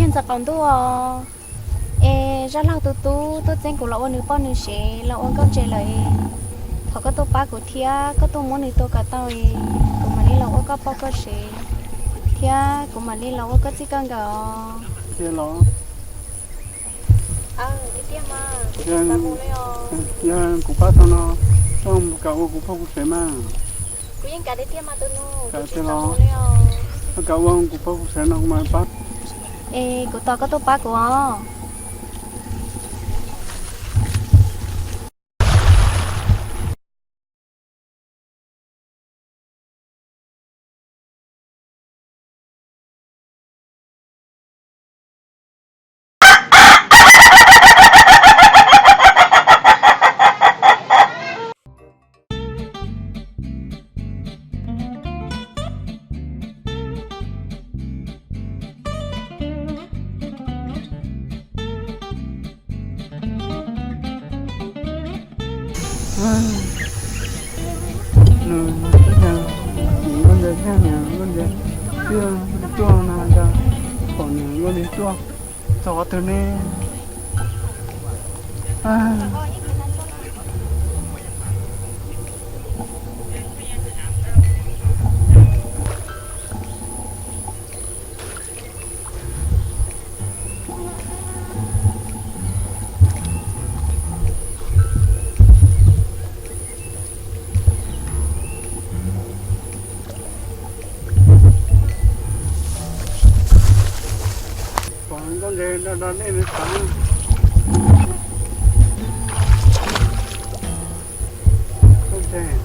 Ntxawm qaum ntuj os, es zaj laug tus tub tuaj txeeb kuv los ua nws poj nws sev los ua nkauj ntses lawm es, thov koj tuaj pab kuv thiab koj tuaj muab nws tua kom tau es kuv mam li los ua koj poj koj sev thiab kuv mam li los ua koj txij koj nkawm os. Yog kuv pab tau no, koj kam ua kuv poj kuv sev mas. Koj kam ua kuv poj kuv sev no kuv mam pab. Es kuv tos koj tuaj pab kuv os. Nws, nkauj ntses thiab niam nkauj ntses twb tuaj no cas pom niam nkauj ntses tuaj txog qhov twg ne? Pom nkauj ntses da da dej nws xav. Nkauj ntses.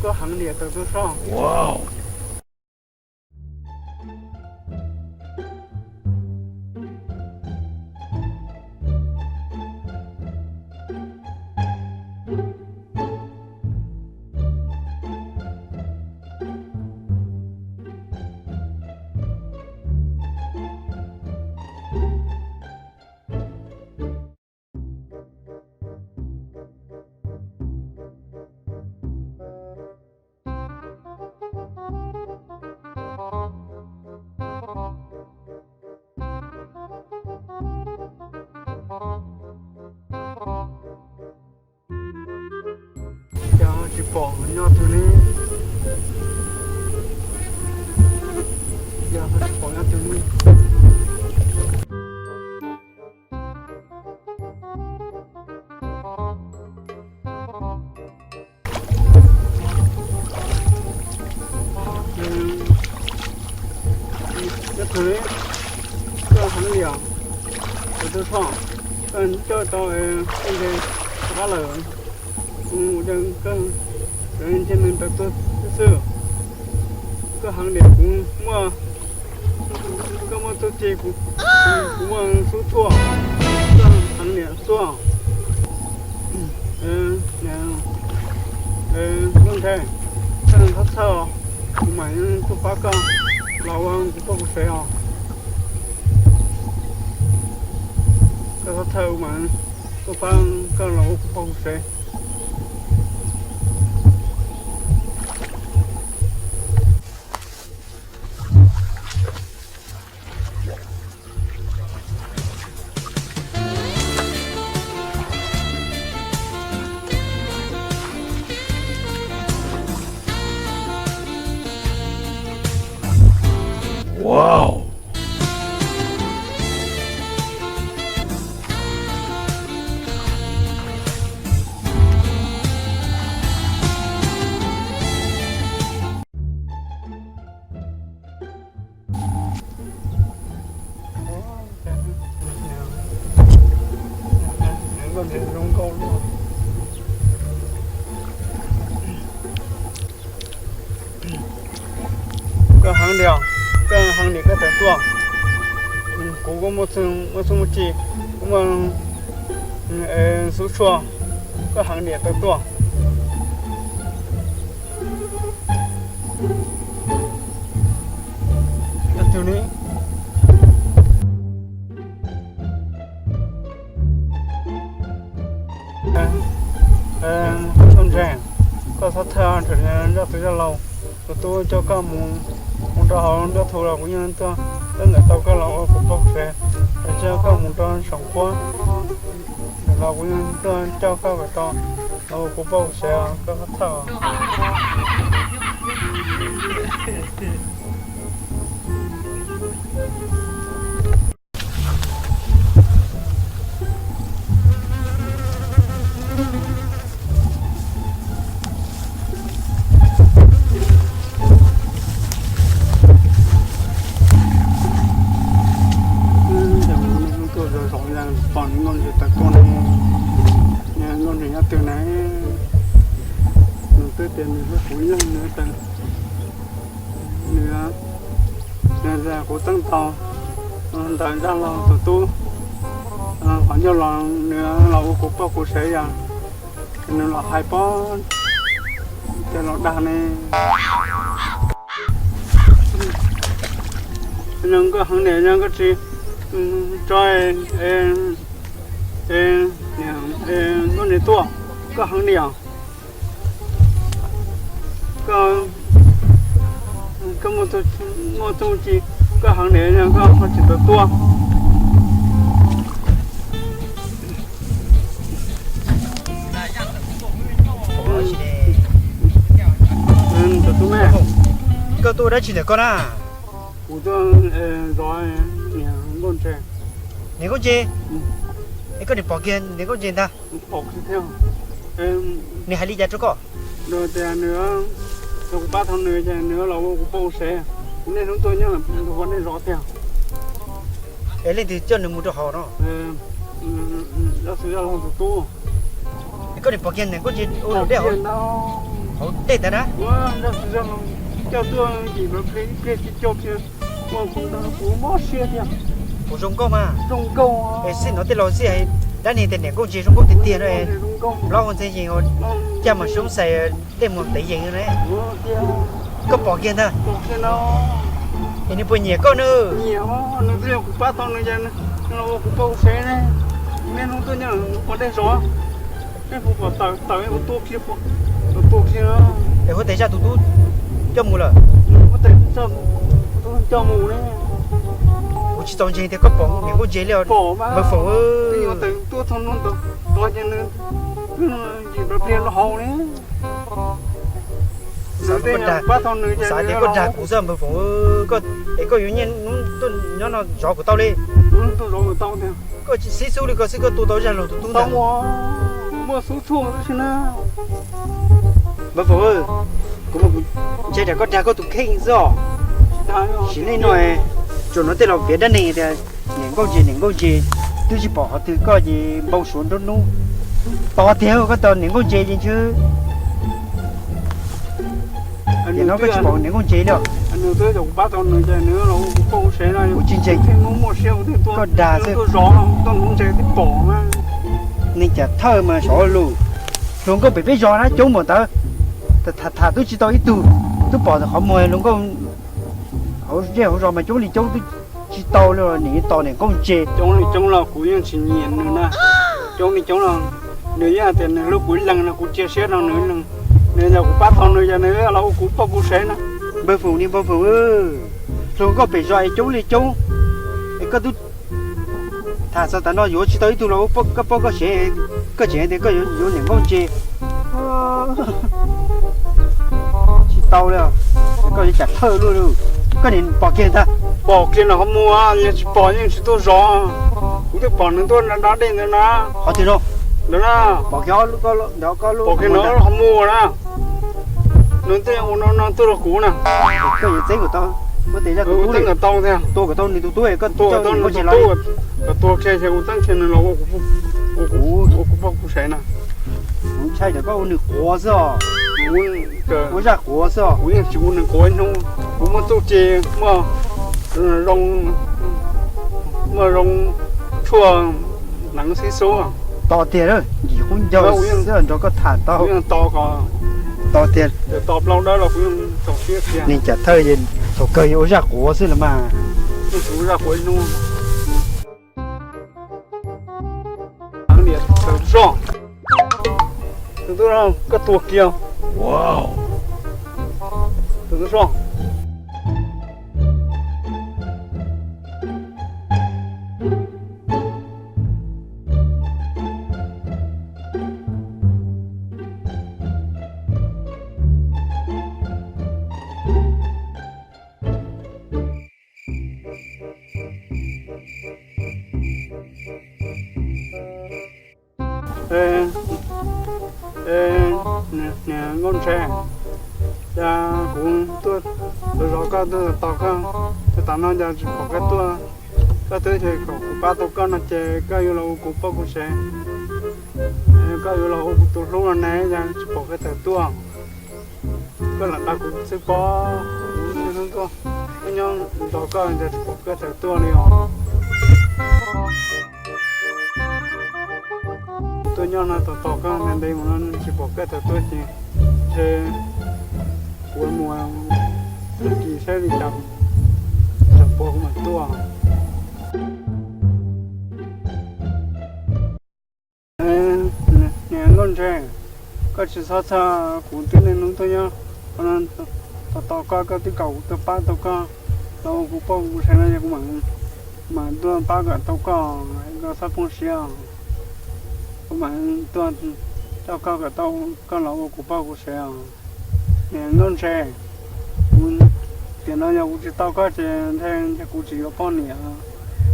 Tuaj heev li, tau tuaj soj. Cas tsis pom nyob twg li? Cas tsis pom nyob twg li? Nyob twg li? Koj heev li os. Tus tub soj, koj coj tau koj ntse rov qab lawm. Kuv mus ua cas koj ntshe nws tawm tuag xwb xwb. Koj heev li, kuv muaj, koj muaj txuj ci, kuv, kuv muaj xub tshuaj. Koj heev li tuaj. Nkauj ntse, koj txhob txhawj, kuv mam tuaj pab koj los ua kuv poj kuv sev os. Koj txhob txhawj, kuv mam tuaj pab koj los ua kuv poj kuv sev. Zoo nkauj. Koj heev li os, koj heev li koj tawm tuaj. Kuv kuj muaj txuj muaj ci, kuv muaj xub tshuaj, koj heev li tawm tuaj. Tus ni, Ntsuag Ntseeg, koj txhob thawj, nrog tus zaj laug tus tub coj koj mus, mus rau hauv nruab thu los kuv yeej tuaj, tuaj ntawm tau koj los ua kuv poj kuv sev, coj koj mus rau saum nqhuab los kuv yeej tuaj coj koj kom tau los ua kuv poj kuv sev, koj txhob thawj. Tuaj zoo zoo pom nkauj ntses tawm tuaj no, nkauj ntses nyob twg na, nws twb tias nws hlub kuv ib leeg nws tawm, nws, nws kuv txeeb tau ntawm zaj laug tus tub, qhov ncauj los nws los ua kuv poj kuv sev yom, nws los hais pob, ces los dag ne. Yog koj heev niam, yog koj tsis tso nkauj ntses tuaj, koj heev niam. Koj, koj muaj txuj ci, koj heev niam, yog koj ho tsis tau tuaj. Tus tub me, koj tuaj ua dab tsi ntawm koj na? Kuv tuaj zov niam nkauj ntses. Niam nkauj ntses? Es koj niam pom kiag niam nkauj ntses ntag? Pom kiag thiab. Nws hais li cas rau koj? Nws tias nws, kuv pab tau nws ces nws los ua kuv poj ua sev. Kuv niaj hnub tuaj nyob ua nej zov tiag. Es leej twg coj nws mus rau hauv no? Zaj xwm zaj laug tus tub. Es koj niam pom kiag niam nkauj ntses ua luam dej hauv, hauv dej ntawd na? Zaj xwm zaj laug coj tuaj yim pliag ib pliag tsis coj kiag, ua kuv ntag kuv mob siab tiag. Kuv zoo nkauj mas. Zoo nkauj. Es xij no tej laus xij dab neeg tias niam nkauj ntses zoo nkauj tiag tiag no. Zoo nkauj. Plaub hau ntxeev yees, caj mas xyoob xais, dej muag tev yees ne. Koj pom kiag ntag. Es nws puas nyiam koj na? Nws twb yog kuv pab tau nws ces nws los ua kuv poj kuv sev ne. Niaj hnub tuaj nyob ua dej zov, nej puas pom tawm tawm ua tua kiag, ua tua kiag. Es huab tais zaj tus tub coj mus lawm. Huab tais zaj tus tub coj mus ne. Kuv tsis txaus ntseeg tias koj pom niam nkauj ntses li os. Pom mas npawg Foom. Twb yuav tawm tuaj txog no ntawd ces nws twb yim pliag rau hauv ne. Xav tias koj dag kuv xwb npawg Foom. Es koj yuav niaj hnub tuaj nyob no zov kuv tau li. Koj tsis xib xub li koj xwb koj tua tau zaj laug tus tub ntag. Muaj xub tshuaj xwb na. Npawg Foom, kuv mas kuv ntshai tsam koj dag koj tus kheej xwb os. Sim neej no tsuas hnov tej laus piav dab neeg tias niam nkauj ntses niam nkauj ntses, twb tsis pom qhov twg koj ces npau suav nruab hnub. Tos tiag koj tos niam nkauj ntses ces ntshe tiam no koj tsis pom niam nkauj ntses li os. Kuv tsis ntseeg, koj dag xwb. Neeg cas thawj mas sov lus. Hluas nkauj pem peb zos na coob npaum ntawd, tham tham twb tsis tau ib tug, twb pom qhov muag hluas nkauj hauv zej hauv zos mas coob li coob twb tsis tau li, nim tos niam nkauj ntses. Coob li coob los kuv yeej tsis nyiam nws na. Coob li coob los nws yeej hais tias nws hlub kuv ib leeg no, kuv cia siab rau nws, nws yog kuv pab tau nws ces nws los ua kuv poj kuv sev na. Npawg Foom ni npawg Foom, hluas nkauj pem zos es coob li coob, es koj twb tham txog tav no yuav tsis tau ib tug los ua koj poj koj sev, koj tseem hais tias koj yuav niam nkauj ntses. Tsis tau li, koj yuav tsam thawj luaj li. Koj niam pom kiag ntag. Pom kiag nws qhov muag, yog tsis pom yeej tsis tuaj zov. Kuv twb pom nws tuaj nram dej ntawd na. Qhov twg no? Ntawd na. Pom kiag ntawd koj lub, pom kiag nws qhov muag na. Nws twb ua no no tuaj rau kuv na. Koj yuav txeeb kom tau, koj tes zaj tus tub li, tua kom tau nws tus tub, koj tua kom tau nws tus tub, kom tua kiag ces kuv txeeb kiag nws los ua kuv poj. Ua kuv, ua kuv poj kuv sev na. Kuv ntshai tsam koj ua nws quav xwb os. Ua zaj quav xwb os. Kuv yeej tsis ua nws quav ib hnub. Kuv muaj txuj ci, muaj zoo, muaj zoo tshuaj hneev xib xub. Tos tiag, nkim qub ncaug xwb nrog koj tham tau. Kuv yeej tos kom, tos tiag, tos plaub dawb los kuv yeej txaus siab tiag. Neeg cas thawj thaum kawg yuav ua zaj quav xwb los mas. Yeej tsis ua zaj quav ib hnub. Niam, tus tub Soj, tus tub Soj, koj tuag kiag. Tus tub Soj. Niam Nkauj Ntshe, cas kuv tuaj zov koj, tuaj tos koj, tuaj tom no cas tsis pom koj tuaj. Koj twb hais kom kuv pab tau koj no ces koj yuav los ua kuv poj kuv sev, koj yuav los ua kuv tus hlub no ne, cas tsis pom koj tawm tuaj. Koj lam dag kuv xwb pob, kuv niaj hnub tuaj, koj nyob tos koj cas tsis pom koj tawm tuaj li os. Tuaj nyob no tos tos koj ntev ntev mus no tsis pom koj tawm tuaj ces ntshe kuv mus tag kis saib li cas, tsam pom kuv mam tuaj. Niam Nkauj Ntshe, koj tsis txhob txhawj, kuv twb niaj hnub tuaj nyob tos tos koj, koj twb kom kuv tuaj pab tau koj los ua kuv poj kuv sev no ces kuv mam tuaj pab kom tau koj, koj txhob poob siab. Kuv mam tuaj coj koj kom tau koj los ua kuv poj kuv sev os. Niam Nkauj Ntshe, kuv, tiam no yog kuv tsis tau koj ces nthe kuv tsis yuav poj niam.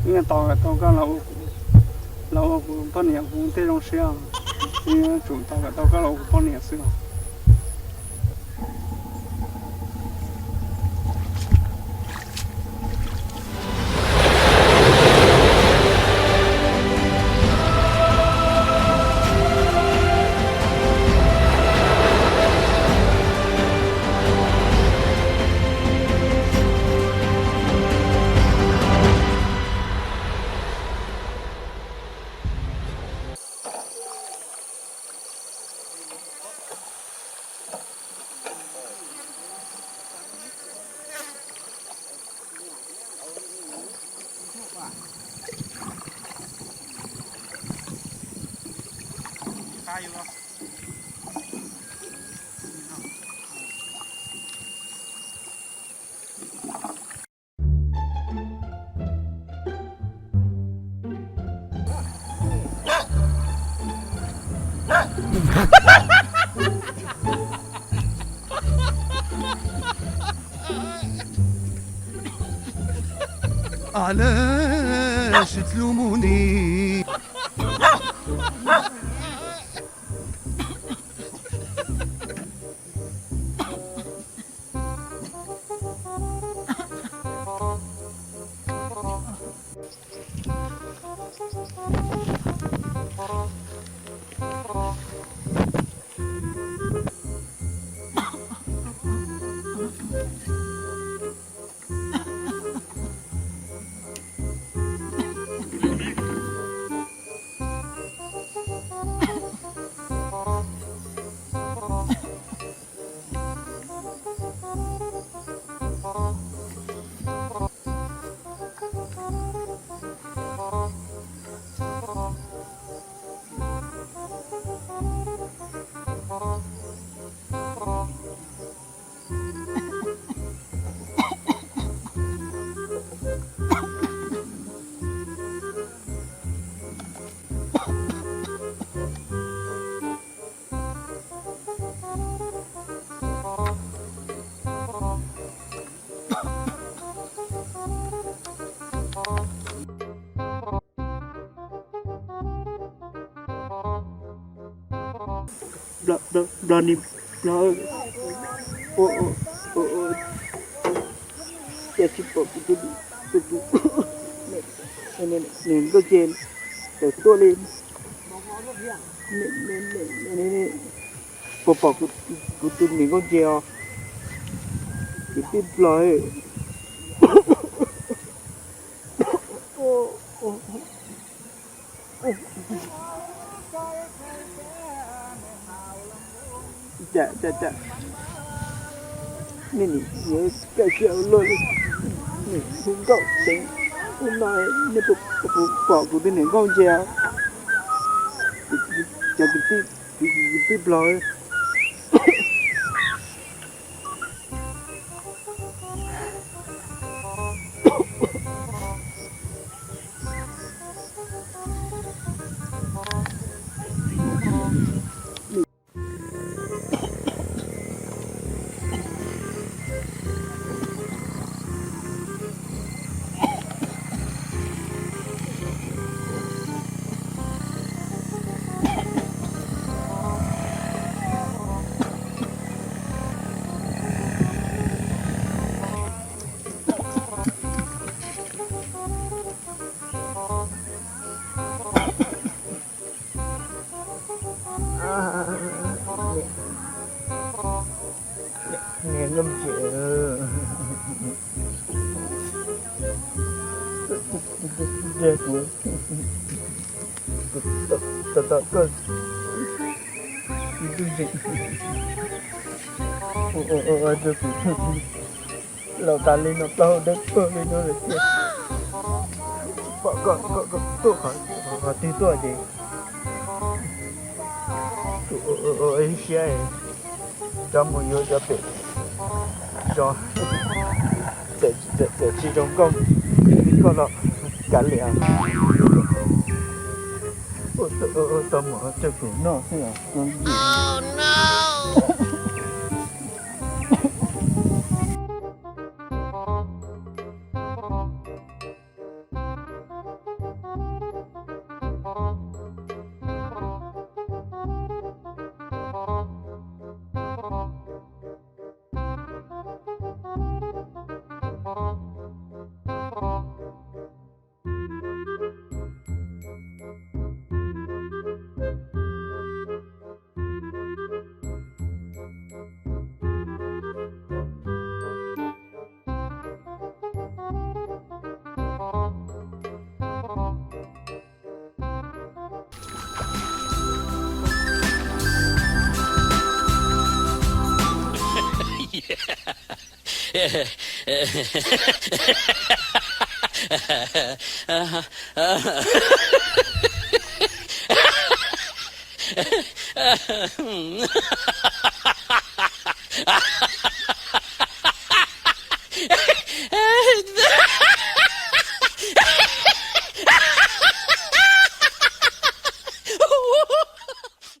Kuv yeej tos kom tau koj los ua kuv poj niam kuv thiaj zoo siab. Kuv yuav tsum tos kom tau koj los ua kuv poj niam xwb os. Alej, sib hlub mus ni. Nplog ni, nplog, ua, ua, ua, ua, cas tsis pom kuv tus, tus, tus, nws nkauj ces tawm tuaj li. Puas pom kuv tus niam nkauj ntses os? Kwv tij Nplog. Cas, cas, cas, nej nim yuav kaj siab ua luaj li. Nim hu nkauj teev ua no, nej puas pom kuv tus niam nkauj ntses? Cov kwv tij, kwv tij Nplog. Niam nkauj ntses, kuv, tom, tom koj, kuv tus ntses, ua rau kuv laus tas li no plaub hau dawb paug li no lawm tiag. Pom koj, koj, koj tuaj qhov, qhov twg tuaj ces ua ib siab rov mus yuav cov pem zos, txawm tsis zoo nkauj li koj los kav liam. Tau mus rau kuv noj xwb os.